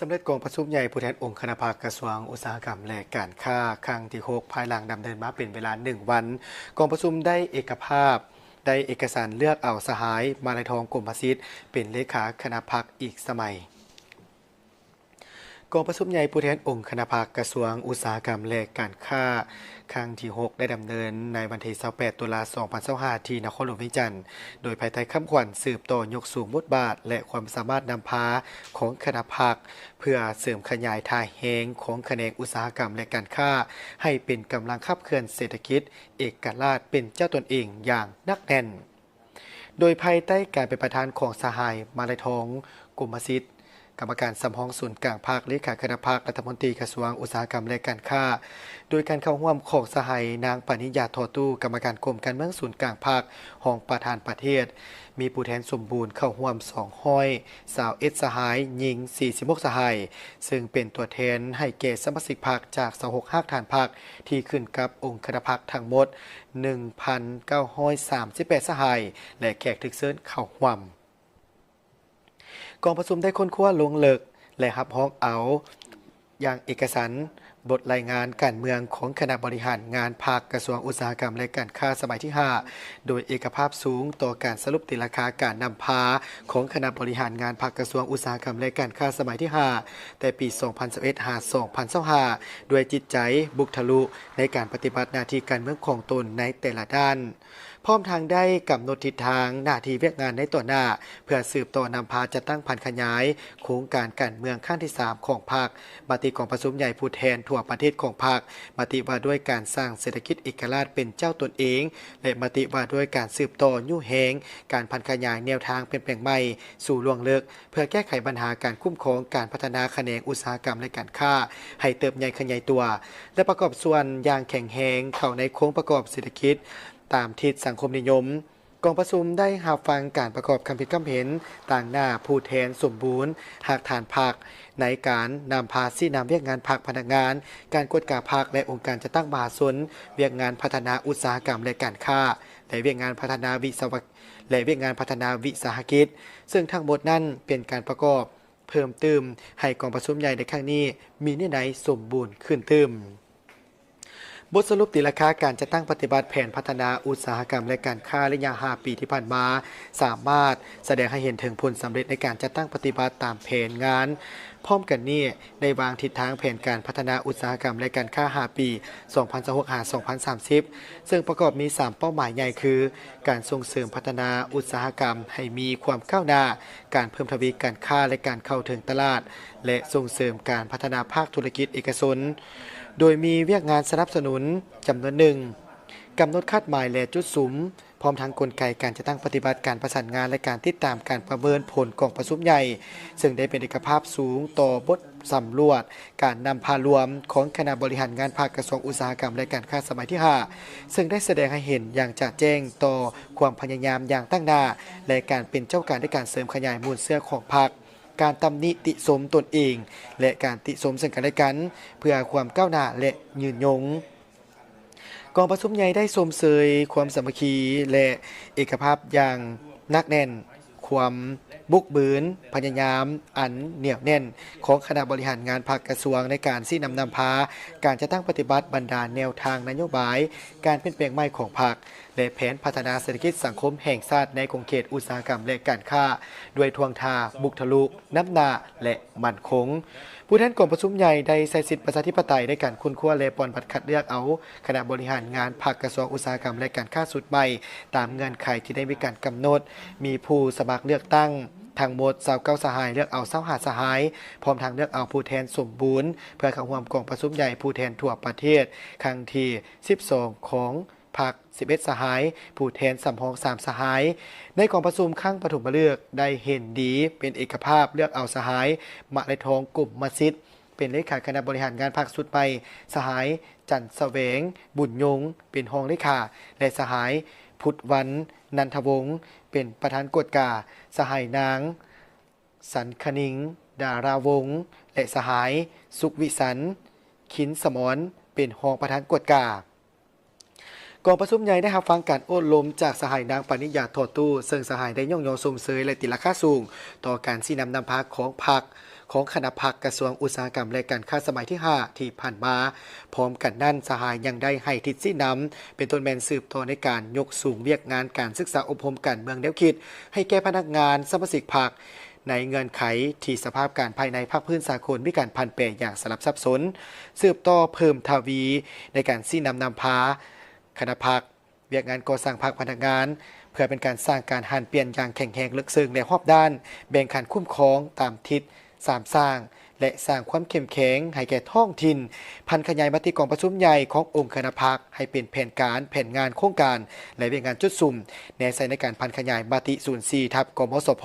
ສຳເລັດກອງປະຊຸມໃຫຍ່ຜູ້ແທນອົງຄະນະພັກກະຊວງອຸດສາຫະກຳ ແລະ ການຄ້າ ຄັ້ງທີຫົກ ພາຍຫຼັງດຳເນີນມາເປັນເວລາໜຶ່ງວັນ, ກອງປະຊຸມໄດ້ເອກະພາບ ໄດ້ເອກະສານເລືອກເອົາສະຫາຍ ມາໄລທອງ ກົມມະສິດ ເປັນເລຂາຄະນະພັກອີກສະໄໝ. ກອງປະຊຸມໃຫຍ່ຜູ້ແທນອົງຄະນະພັກກະຊວງອຸດສາຫະກຳ ແລະ ການຄ້າ ຄັ້ງທີຫົກ ໄດ້ດຳເນີນໃນວັນທີຊາວແປດ ຕຸລາ ສອງພັນຊາວຫ້າ ທີ່ນະຄອນຫຼວງວຽງຈັນ, ໂດຍພາຍໃຕ້ຄຳຂວັນ ສືບຕໍ່ຍົກສູງບົດບາດ ແລະ ຄວາມສາມາດນຳພາຂອງຄະນະພັກ ເພື່ອເສີມຂະຫຍາຍທ່າແຮງຂອງຂະແໜງອຸດສາຫະກຳ ແລະ ການຄ້າ ໃຫ້ເປັນກຳລັງຂັບເຄື່ອນເສດຖະກິດເອກະລາດເປັນເຈົ້າຕົນເອງຢ່າງໜັກແໜ້ນ. ໂດຍພາຍໃຕ້ການເປັນປະທານຂອງສະຫາຍ ມາໄລທອງ ກົມມະສິດ ກຳມະການສຳຮອງສູນກາງພັກ, ເລຂາຄະນະພັກ, ລັດຖະມົນຕີກະຊວງອຸດສາຫະກຳ ແລະ ການຄ້າ, ໂດຍການເຂົ້າຮ່ວມຂອງສະຫາຍ ນາງ ປານິຍາ ທໍຕູ້ ກຳມະການກົມການເມືອງສູນກາງພັກ, ຮອງປະທານປະເທດ, ມີຜູ້ແທນສົມບູນເຂົ້າຮ່ວມສອງຮ້ອຍຊາວເອັດສະຫາຍ, ຍິງສີ່ສິບຫົກສະຫາຍ, ເຊິ່ງເປັນຕົວແທນໃຫ້ແກ່ສະມາຊິກພັກຈາກຊາວຫົກຮາກຖານພັກ ທີ່ຂຶ້ນກັບອົງຄະນະພັກທັງໝົດໜຶ່ງພັນເກົ້າຮ້ອຍສາມສິບແປດສະຫາຍ ແລະ ແຂກຖືກເຊີນເຂົ້າຮ່ວມ. ກອງປະຊຸມໄດ້ຄົ້ນຄວ້າລົງເລິກ ແລະ ຮັບຮອງເອົາຢ່າງເອກະສັນບົດລາຍງານການເມືອງຂອງຄະນະບໍລິຫານງານພັກກະຊວງອຸດສາຫະກຳ ແລະ ການຄ້າສະໄໝທີຫ້າ ໂດຍເອກະພາບສູງຕໍ່ການສະຫຼຸບຕີລາຄາການນຳພາຂອງຄະນະບໍລິຫານງານພັກກະຊວງອຸດສາຫະກຳ ແລະ ການຄ້າສະໄໝທີຫ້າ ແຕ່ປີສອງພັນຊາວເອັດ ຫາ ສອງພັນຊາວຫ້າ ດ້ວຍຈິດໃຈບຸກທະລຸໃນການປະຕິບັດໜ້າທີ່ການເມືອງຂອງຕົນໃນແຕ່ລະດ້ານ. ພ້ອມທັງໄດ້ກຳນົດທິດທາງໜ້າທີ່ວຽກງານໃນຕໍ່ໜ້າ ເພື່ອສືບຕໍ່ນຳພາຈັດຕັ້ງຜັນຂະຫຍາຍໂຄງການການເມືອງຄັ້ງທີສາມຂອງພັກ, ມະຕິກອງປະຊຸມໃຫຍ່ຜູ້ແທນທົ່ວປະເທດຂອງພັກ, ມະຕິວ່າດ້ວຍການສ້າງເສດຖະກິດເອກະລາດເປັນເຈົ້າຕົນເອງ ແລະ ມະຕິວ່າດ້ວຍການສືບຕໍ່ຍູ້ແຮງການຜັນຂະຫຍາຍແນວທາງປ່ຽນແປງໃໝ່ສູ່ລວງເລິກ ເພື່ອແກ້ໄຂບັນຫາການຄຸ້ມຄອງການພັດທະນາຂະແໜງອຸດສາຫະກຳ ແລະ ການຄ້າໃຫ້ເຕີບໃຫຍ່ຂະຫຍາຍຕົວ ແລະ ປະກອບສ່ວນຢ່າງແຂງແຮງເຂົ້າໃນໂຄງປະກອບເສດຖະກິດ ຕາມທິດສັງຄົມນິຍົມ. ກອງປະຊຸມໄດ້ຮັບຟັງການປະກອບຄຳຄິດຄຳເຫັນຕາງໜ້າຜູ້ແທນສົມບູນຮາກຖານພັກ ໃນການນຳພາຊີ້ນຳວຽກງານພັກ, ພະນັກງານ, ການກວດກາພັກ ແລະ ອົງການຈັດຕັ້ງມະຫາຊົນ, ວຽກງານພັດທະນາອຸດສາຫະກຳ ແລະ ການຄ້າ ແລະ ວຽກງານພັດທະນາວິສະວະ ແລະ ວຽກງານພັດທະນາວິສາຫະກິດ, ເຊິ່ງທັງໝົດນັ້ນເປັນການປະກອບເພີ່ມຕື່ມໃຫ້ກອງປະຊຸມໃຫຍ່ໃນຄັ້ງນີ້ມີເນື້ອໃນສົມບູນຂຶ້ນຕື່ມ. ບົດສະຫຼຸບຕີລາຄາການຈັດຕັ້ງປະຕິບັດແຜນພັດທະນາອຸດສາຫະກຳ ແລະ ການຄ້າໄລຍະຫ້າປີທີ່ຜ່ານມາ ສາມາດສະແດງໃຫ້ເຫັນເຖິງຜົນສຳເລັດໃນການຈັດຕັ້ງປະຕິບັດຕາມແຜນງານ. ພ້ອມກັນນີ້ ໄດ້ວາງທິດທາງແຜນການພັດທະນາອຸດສາຫະກຳ ແລະ ການຄ້າຫ້າປີ ສອງພັນຊາວຫົກ ຫາ ສອງພັນສາມສິບ ເຊິ່ງປະກອບມີສາມເປົ້າໝາຍໃຫຍ່ຄື ການສົ່ງເສີມພັດທະນາອຸດສາຫະກຳໃຫ້ມີຄວາມກ້າວໜ້າ, ການເພີ່ມທະວີການຄ້າ ແລະ ການເຂົ້າເຖິງຕະຫຼາດ ແລະ ສົ່ງເສີມການພັດທະນາພາກທຸລະກິດເອກະຊົນ, ໂດຍມີວຽກງານສະໜັບສະໜູນຈຳນວນໜຶ່ງ, ກຳນົດຄາດໝາຍ ແລະ ຈຸດສຸມ, ພ້ອມທັງກົນໄກການຈັດຕັ້ງປະຕິບັດ, ການປະສານງານ ແລະ ການຕິດຕາມການປະເມີນຜົນກອງປະຊຸມໃຫຍ່, ເຊິ່ງໄດ້ເປັນເອກະພາບສູງຕໍ່ບົດສຳຫຼວດການນຳພາລວມຂອງຄະນະບໍລິຫານງານພັກກະຊວງອຸດສາຫະກຳ ແລະ ການຄ້າສະໄໝທີຫ້າ ເຊິ່ງໄດ້ສະແດງໃຫ້ເຫັນຢ່າງຈະແຈ້ງຕໍ່ຄວາມພະຍາຍາມຢ່າງຕັ້ງໜ້າ ແລະ ການເປັນເຈົ້າການໃນການເສີມຂະຫຍາຍມູນເຊື້ອຂອງພັກ, ການຕຳໜິຕິຊົມຕົນເອງ ແລະ ການຕິຊົມເຊິ່ງກັນແລະກັນ ເພື່ອຄວາມກ້າວໜ້າ ແລະ ຍືນຍົງ. ກອງປະຊຸມໃຫຍ່ໄດ້ຊົມເຊີຍຄວາມສາມັກຄີ ແລະ ເອກະພາບຢ່າງໜັກແໜ້ນ, ຄວາມບຸກບືນ, ພະຍາຍາມອັນໜຽວແໜ້ນຂອງຄະນະບໍລິຫານງານພັກກະຊວງໃນການຊີ້ນຳນຳພາການຈັດຕັ້ງປະຕິບັດບັນດາແນວທາງນະໂຍບາຍການປ່ຽນແປງໃໝ່ຂອງພັກ ແລະ ແຜນພັດທະນາເສດຖະກິດສັງຄົມແຫ່ງຊາດໃນຂົງເຂດອຸດສາຫະກຳ ແລະ ການຄ້າ ດ້ວຍທ່ວງທ່າບຸກທະລຸ, ນຳໜ້າ ແລະ ໝັ້ນຄົງ. ຜູ້ແທນກອງປະຊຸມໃຫຍ່ໄດ້ໃຊ້ສິດປະຊາທິປະໄຕໃນການຄົ້ນຄວ້າ ແລະ ປ່ອນບັດຄັດເລືອກເອົາຄະນະບໍລິຫານງານພັກກະຊວງອຸດສາຫະກຳ ແລະ ການຄ້າຊຸດໃໝ່ ຕາມເງື່ອນໄຂທີ່ໄດ້ມີການກຳນົດ, ມີຜູ້ສະໝັກເລືອກຕັ້ງທັງໝົດຊາວເກົ້າສະຫາຍ, ເລືອກເອົາຊາວຫ້າສະຫາຍ, ພ້ອມທັງເລືອກເອົາຜູ້ແທນສົມບູນ ເພື່ອເຂົ້າຮ່ວມກອງປະຊຸມໃຫຍ່ຜູ້ແທນທົ່ວປະເທດຄັ້ງທີສິບສອງ ຂອງພັກສິບເອັດສະຫາຍ, ຜູ້ແທນສຳຮອງສາມສະຫາຍ. ໃນກອງປະຊຸມຄັ້ງປະຖົມມະເລິກໄດ້ເຫັນດີເປັນເອກະພາບເລືອກເອົາສະຫາຍ ມະໄລທອງ ກົມມະສິດ ເປັນເລຂາຄະນະບໍລິຫານງານພັກຊຸດໃໝ່, ສະຫາຍ ຈັນສະແຫວງ ບຸນຍົງ ເປັນຮອງເລຂາ ແລະ ສະຫາຍ ພຸດວັນ ນັນທະວົງ ເປັນປະທານກວດກາ, ສະຫາຍ ນາງ ສັນຄະນິງ ດາລາວົງ ແລະ ສະຫາຍ ສຸກວິສັນ ຄິນສະໝອນ ເປັນຮອງປະທານກວດກາ. ກອງປະຊຸມໃຫຍ່ໄດ້ຮັບຟັງການໂອ້ລົມຈາກສະຫາຍ ນາງ ປານິຍາ ທໍຕູ້ ເຊິ່ງສະຫາຍໄດ້ຍ້ອງຍໍຊົມເຊີຍ ແລະ ຕີລາຄາສູງຕໍ່ການຊີ້ນຳນຳພາຂອງພັກ ຂອງຄະນະພັກກະຊວງອຸດສາຫະກຳ ແລະ ການຄ້າສະໄໝທີຫ້າທີ່ຜ່ານມາ. ພ້ອມກັນນັ້ນ, ສະຫາຍຍັງໄດ້ໃຫ້ທິດຊີ້ນຳ ເປັນຕົ້ນແມ່ນສືບຕໍ່ໃນການຍົກສູງວຽກງານການສຶກສາອົບຮົມການເມືອງແນວຄິດ ໃຫ້ແກ່ພະນັກງານສະມາຊິກພັກ ໃນເງື່ອນໄຂທີ່ສະພາບການພາຍໃນພາກພື້ນສາກົນມີການຜັນແປຢ່າງສະຫຼັບສັບສົນ, ສືບຕໍ່ເພີ່ມທະວີໃນການຊີ້ນຳນຳພາຄະນະພັກ, ວຽກງານກໍ່ສ້າງພັກພະນັກງານ ເພື່ອເປັນການສ້າງການຫັນປ່ຽນຢ່າງແຂງແຮງເລິກເຊິ່ງ ແລະ ຮອບດ້ານ, ແບ່ງຂັ້ນຄຸ້ມຄອງຕາມທິດສາມສ້າງ ແລະ ສ້າງຄວາມເຂັ້ມແຂງໃຫ້ແກ່ທ້ອງຖິ່ນ, ຜັນຂະຫຍາຍມະຕິກອງປະຊຸມໃຫຍ່ຂອງອົງຄະນະພັກໃຫ້ເປັນແຜນການ, ແຜນງານ, ໂຄງການ ແລະ ວຽກງານຈຸດສຸມ, ແນໃສ່ໃນການຜັນຂະຫຍາຍມະຕິສູນສີ່ທັບ ກມສພ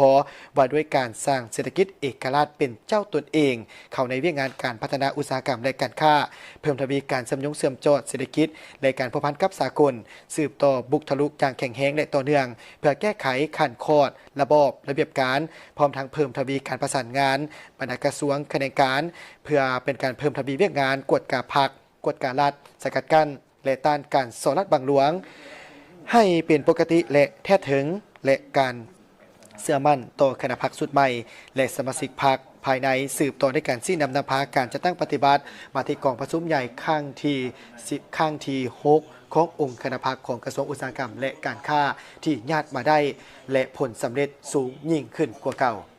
ວ່າດ້ວຍການສ້າງເສດຖະກິດເອກະລາດເປັນເຈົ້າຕົນເອງ ເຂົ້າໃນວຽກງານການພັດທະນາອຸດສາຫະກຳ ແລະ ການຄ້າ, ເພີ່ມທະວີການເຊື່ອມໂຍງເຊື່ອມຈອດເສດຖະກິດ ແລະ ການພົວພັນກັບສາກົນ, ສືບຕໍ່ບຸກທະລຸຢ່າງແຂງແຮງ ແລະ ຕໍ່ເນື່ອງ ເພື່ອແກ້ໄຂຂັ້ນຄອດ, ລະບອບ, ລະບຽບການ, ພ້ອມທັງເພີ່ມທະວີການປະສານງານບັນດາກະຊວງ, ຂະແໜງການ ເພື່ອເປັນການເພີ່ມທະວີວຽກງານກວດກາພັກ, ກວດກາລັດ, ສະກັດກັ້ນ ແລະ ຕ້ານການສໍ້ລາດບັງຫຼວງ ໃຫ້ເປັນປົກກະຕິ ແລະ ແທ້ເຖິງ ແລະ ການເຊື່ອໝັ້ນຕໍ່ຄະນະພັກຊຸດໃໝ່ ແລະ ສະມາຊິກພັກພາຍໃນ, ສືບຕໍ່ໃນການຊີ້ນຳນຳພາການຈັດຕັ້ງປະຕິບັດມະຕິກອງປະຊຸມໃຫຍ່ຄັ້ງທີສິບ ຄັ້ງທີຫົກ ຂອງອົງຄະນະພັກຂອງກະຊວງອຸດສາຫະກຳ ແລະ ການຄ້າ ທີ່ຍາດມາໄດ້ ແລະ ຜົນສຳເລັດສູງຍິ່ງຂຶ້ນກວ່າເກົ່າ.